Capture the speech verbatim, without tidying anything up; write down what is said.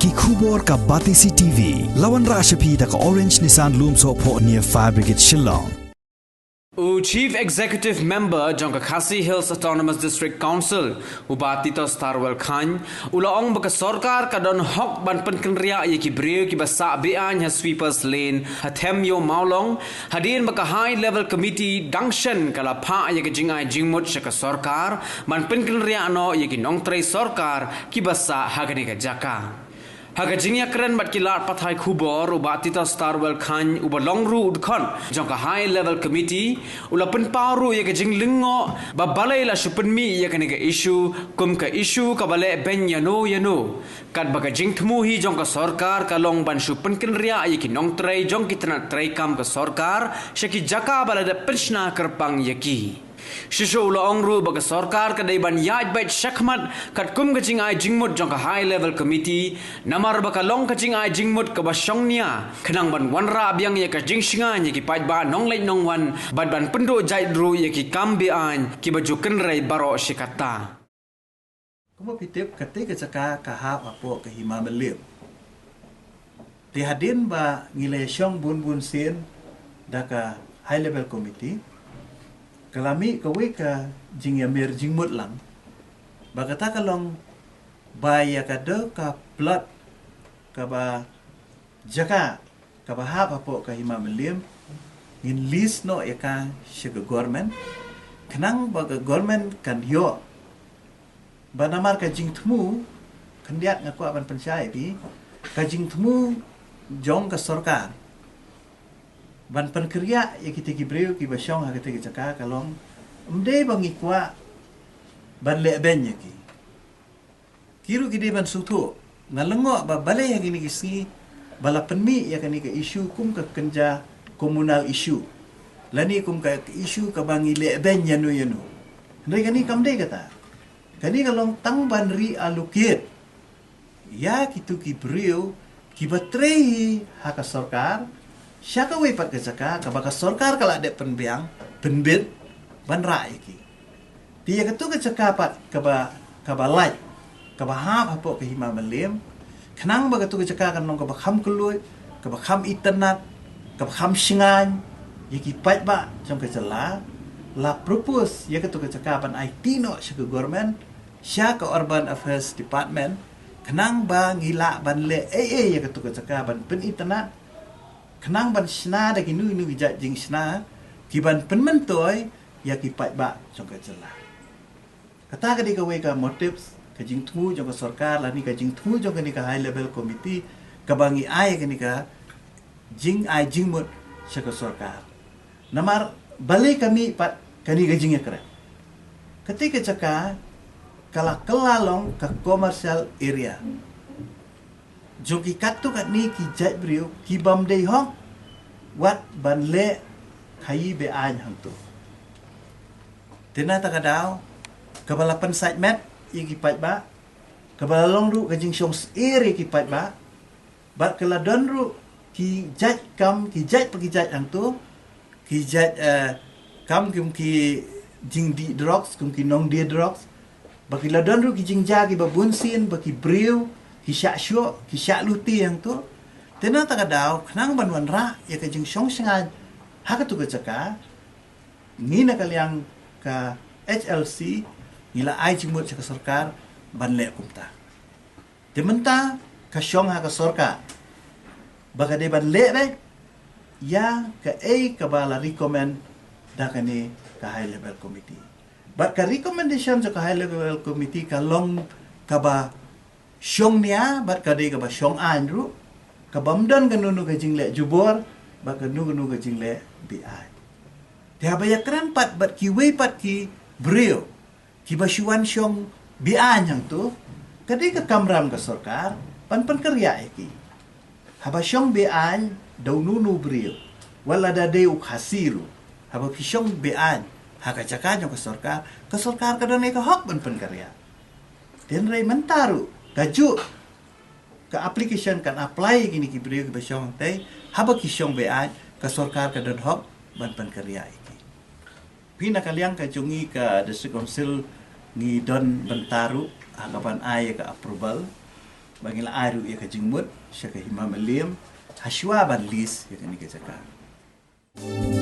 Ki khubor ka Batesi T V. La wanrah sha phi da ka Orange Nissan Lumsohphoh near Fire Brigade Shillong. U Chief Executive Member jong ka Khasi Hills Autonomous District Council, u Bah Titosstarwell Chyne, u la ong ba ka sorkar ka don hok ban pynkynriah ïa ki briew kiba sah be-aiñ ha Sweepers Lane, ha Them Ïew Mawlong, hadien ba ka High Level Committee dang shen ka la phah ïa ka jingai jingmut sha ka sorkar ban pynkynriah noh ïa ki nongtrei sorkar kiba sah ha kane ka jaka. Ha ka jingïakren bad ki lad pathai khubor, u Bah Titosstarwell Chyne, uba long ruh u dkhot jong ka High Level Committee, u la pynpaw ruh ïa ka jinglyngngoh ba balei la shu pynmih ïa kane ka issue kum ka issue kaba leh beiñ ïano ïano, katba ka jingthmu hi jong ka sorkar ka long ban shu pynkynriah ïa ki nongtrei jong ki tnat treikam ka sorkar sha ki jaka ba la dep pynshna kyrpang ïa ki. Shisha u la ong ruh ba ka sorkar ka dei ban ïaid beit shakhmat katkum ka jingai jingmut jong ka High Level Committee, namar ba ka long ka jingai jingmut kaba shongnia, khnang ban wanrah biang ïa ka jingshngaiñ ïa ki paidbah nongleit nongwan, bad ban pynduh jait ruh ïa ki kam be-aiñ kiba ju kynrei baroh shi katta. Kumba phi tip, katei ka jaka ka hap hapoh ka Hima Mylliem. Te hadien ba ngi la shong bun bun sien da ka High Level Committee, ka la mih kawei ka jingïamir jingmut lang ba kata ka long ba ïa ka dei ka plot kaba jaka kaba hap hapoh ka Hima Mylliem, ngin lease noh ïa ka sha ka government, khnang ba ka government kan ïoh. Ba namar ka jingthmu, khyndiat nga kwah ban pynshai ïa phi, ka jingthmu jong ka sorkar ban pynkynriah ïa kita ki briew kiba shong ha kata ka jaka ka long, ym dei ba ngi kwah ban leh beiñ ïa ki. Ki ruh ki dei ban sngewthuh. Nga lyngngoh ba balei ha kine ki sngi ba la pynmih ïa kane ka issue kum ka kynja communal issue, lane kum ka issue kaba ngi leh beiñ ïano ïano. Hynrei kane kam dei kata. Kane ka long tang ban reallocate ïa kitu ki briew kiba trei ha ka sorkar sha kawei pat ka jaka kaba ka sorkar ka la dep pynbiang, pynbit, ban rah ïa ki. Te ïa katu ka jaka pat kaba, kaba lait, kaba hap hapoh ka Hima Mylliem, khnang ba katu ka jaka kan long kaba kham kylluid, kaba kham itynnad, kaba kham shngaiñ ïa ki paidbah jong ka jylla, la propose ïa katu ka jaka ban aiti noh sha ka government, sha ka Urban Affairs Department, khnang ba ngi lah ban leh ei ei ïa katu ka jaka ban pynitynnad, khnang ban shna da kino kino ki jait jingshna kiban pynmyntoi ïa ki paidbah jong ka jylla. Kata ka dei kawei ka motives, ka jingthmu jong ka sorkar, lane ka jingthmu jong kane ka High Level Committee, kaba ngi ai kane ka jingai jingmut sha ka sorkar. Namar balei ka mih pat kane ka jingïakren. Katei ka jaka ka la kylla long ka commercial area jong ki katto katne ki jait briew ki bym dei hok wat ban leh khaïi be-aiñ hangto. Te na kata ka daw, kaba la pynsait met ïa ki paidbah, kaba la long ruh ka jingshong syier ïa ki paidbah, bad ka la don ruh ki jait kam, ki jait pa ki jait hangto, ki jait, eh, kam kum ki jingdih drugs, kum ki nongdie drugs, ba ki la don ruh ki jingjia kiba bun sien, ba ki briew ki shah shoh, ki shah lute hangto. Te na kata ka daw, khnang ban wanrah ïa ka jingshong shngaiñ ha katu ka jaka, ngi na ka liang ka H L C ngi la ai jingmut sha ka sorkar ban leh kumta. Te mynta ka shong ha ka sorkar ba ka dei ban leh beit ïa kaei kaba la recommend da kane ka High Level Committee. Bad ka recommendation jong ka High Level Committee ka long kaba shong nia bad ka dei kaba shong aiñ ruh, kabym don kano kano ka jingleh jubor bad kano kano ka jingleh be-aiñ. Te haba ïakren pat bad kiwei pat ki briew kiba shu wan shong be-aiñ hangto, ka dei ka kamram ka sorkar ban pynkynriah ïa ki. Haba shong be-aiñ da uno uno u briew, wat lada dei u Khasi ruh, haba phi shong be-aiñ ha ka jaka jong ka sorkar, ka sorkar ka don ïa ka hok ban pynkynriah. Te hynrei mynta ruh kajuh ka application kan apply ïa kine ki briew kiba shong hangtei, haba ki shong be-aiñ ka sorkar ka don hok ban pynkynriah ïa ki. Phi na ka liang ka jong ngi ka District Council ngi don bynta ruh ha kaban ai ïa ka approval. ba ngi la ai ruh ïa ka jingmut sha ka hima Mylliem ha shuwa ban lease ïa kane ka jaka.